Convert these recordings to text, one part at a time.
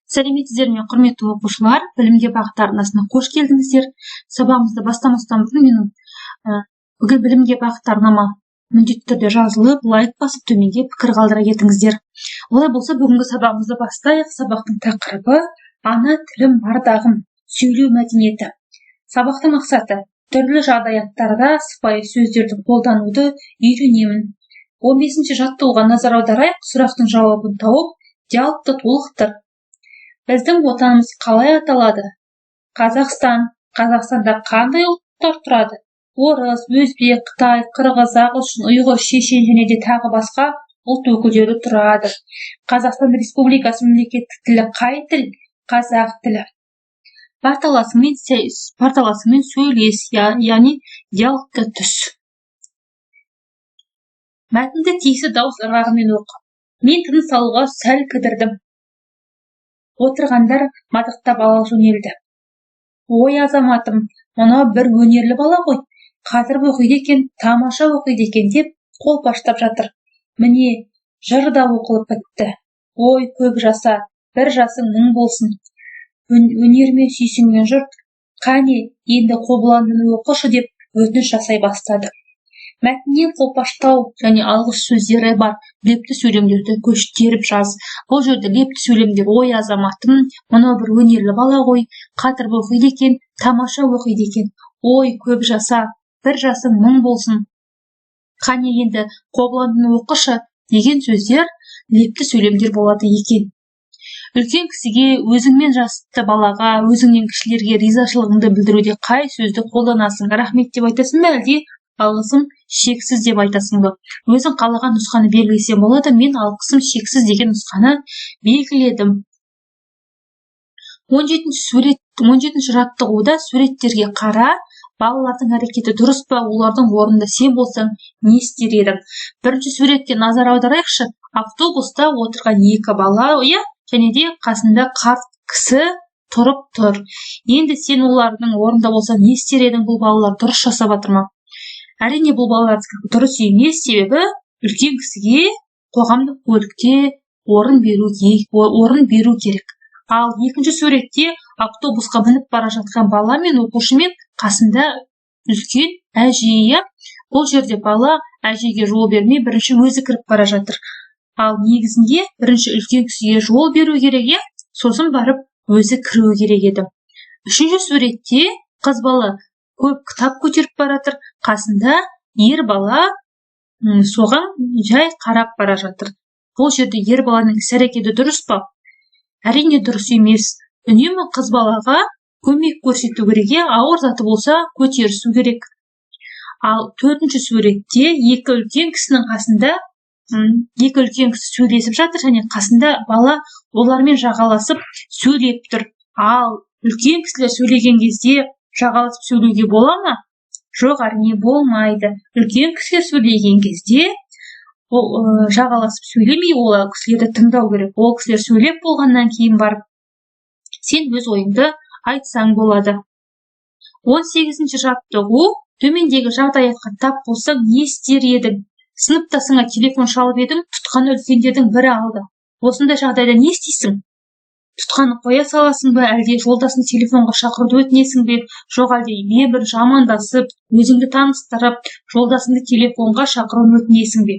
Сәлеметсіздер ме, құрметті оқушылар! Білімге бағыт арнасына қош келдіңіздер. Сабағымызды бастамастан бұрын менің бүгін Білімге бағыт арнама міндетті түрде жазылып, лайк басып, төменге пікір қалдыра кетіңіздер. Олай болса, бүгінгі сабағымызды бастайық. Сабақтың тақырыбы: «Ана тілім – ардағым», сөйлеу мәдениеті. Сабақтың мақсаты: түрлі жағдаяттарда сыпайы сөздерді қолдануды үйренемін. 15-ші жаттығуға назар аударайық. Сұрақтың жауабын тауып, диалогты толықтыр. Біздің отанымыз қалай аталады? Қазақстан. Қазақстанда қандай ұлттар тұрады? Орыс, өзбек, қытай, қырғыз, ағылшын, ұйғыр, шешен және де тағы басқа ұлт өкілдері тұрады. Қазақстан Республикасы мемлекеттік тілі қай тіл? Қазақ тілі. Парталасыңмен сөйлес, яғни диалогқа түс. Мәтінді тиісті дауыс ырғағымен оқы. Мен тыныс алуға сәл кідірдім. Отырғандар мадақтап ала жөнелді: «Ой, азаматым, мынау бір өнерлі бала ғой! Қатырып оқиды екен, тамаша оқиды екен», – деп қолпаштап жатыр. Міне, жыр да оқылып бітті. «Ой, көп жаса, бір жасың мың болсын!» Өнеріме сүйсінген жұрт: «Қане, енді Қобыландыны оқышы», – деп өтініш жасай бастады. Мәтіннен қолпаштау және алғыс сөздері бар лепті сөйлемдерді теріп жаз. Бұл жерде лепті сөйлемдер: «Ой, азаматым, мынау бір өнерлі бала ғой», «Қатырып оқиды екен, тамаша оқиды екен», «Ой, көп жаса, бір жасың мың болсын», «Қане, енді Қобыландыны оқышы» деген сөздер лепті сөйлемдер болады екен. Үлкен кісіге, өзіңмен жасты балаға, өзіңнен кішілерге ризашылығыңды білдіруде қай сөзді қолданасың? «Рахмет» деп айтасың ба, әлде «Алғысым шексіз» деп айтасың ба? Өзің қалаған нұсқаны белгілесең болады. Мен «Алғысым шексіз» деген нұсқаны белгіледім. 17-ші сурет, 17-ші жаттығуда суреттерге қара. Балалардың әрекеті дұрыс па? Олардың орнында сен болсаң, не істер едің? Бірінші суретке назар аударайықшы. Автобуста отырған екі бала, иә, және де қасында қарт кісі тұрып тұр. Енді сен олардың орнында болсаң, не істер едің? Бұл балалар дұрыс жасап жатыр ма? Әрине, бұл балалардікі дұрыс емес, себебі үлкен кісіге қоғамдық көлікте орын беру керек. Ал екінші суретте автобусқа мініп бара жатқан бала мен оқушымен қасында үлкен әже, иә. Бұл жерде бала әжеге жол бермей, бірінші өзі кіріп бара жатыр. Ал негізінде бірінші үлкен кісіге жол беру керек, иә, сосын барып өзі кіруі керек еді. Үшінші суретте қыз бала көп кітап көтеріп бара жатыр, қасында ер бала соған жай қарап бара жатыр. Бұл жерде ер баланың іс әрекеті дұрыс па? Әрине, дұрыс емес. Үнемі қыз балаға көмек көрсету керек, иә, ауыр заты болса, көтерісу керек. Ал төртінші суретте екі үлкен кісінің қасында екі үлкен кісі сөйлесіп жатыр және қасында бала олармен жағаласып сөйлеп тұр. Ал үлкен кісілер сөйлеген кезде жағаласып сөйлеуге бола ма? Жоқ, әрине, болмайды. Үлкен кісілер сөйлеген кезде ол жағаласып сөйлемей, ол кісілерді тыңдау керек. Ол кісілер сөйлеп болғаннан кейін барып сен өз ойыңды айтсаң болады. 18-ші жаттығу. Төмендегі жағдаятқа тап болсаң, не істер едің? Сыныптасыңа телефон шалып едің, тұтқаны үлкендердің бірі алды. Осындай жағдайда не істейсің? Тұтқаны қоя саласың ба, әлде жолдасын телефонға шақыруды өтінесің бе, жоқ әлде ең бірінші амандасып, өзіңді таныстырып, жолдасыңды телефонға шақыруын өтінесің бе?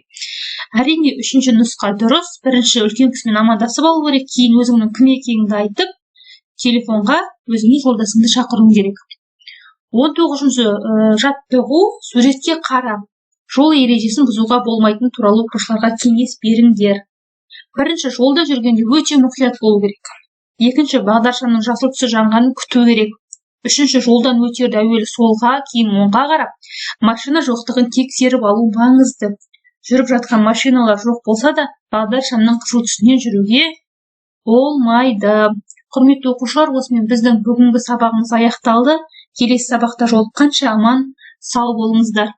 Әрине, үшінші нұсқа дұрыс. Бірінші үлкен кісімен амандасып алу керек, кейін өзіңнің кім екеніңді айтып, телефонға өзіңнің жолдасыңды шақыруың керек. 19-шы жаттығу. Суретке қара. Жол ережесін бұзуға болмайтыны туралы оқушыларға кеңес беріңдер. Бірінші, жолда жүргенде өте мұқият болу керек. Екінші, бағдаршамның жасыл түсі жанғанын күту керек. Үшінші, жолдан өтерде әуелі солға, кейін оңға қарап, машина жоқтығын тексеріп алу маңызды. Жүріп жатқан машиналар жоқ болса да, бағдаршамның қызыл түсінен жүруге болмайды. Құрметті оқушылар, осымен біздің бүгінгі сабағымыз аяқталды. Келесі сабақта жолыққанша аман сау болыңыздар.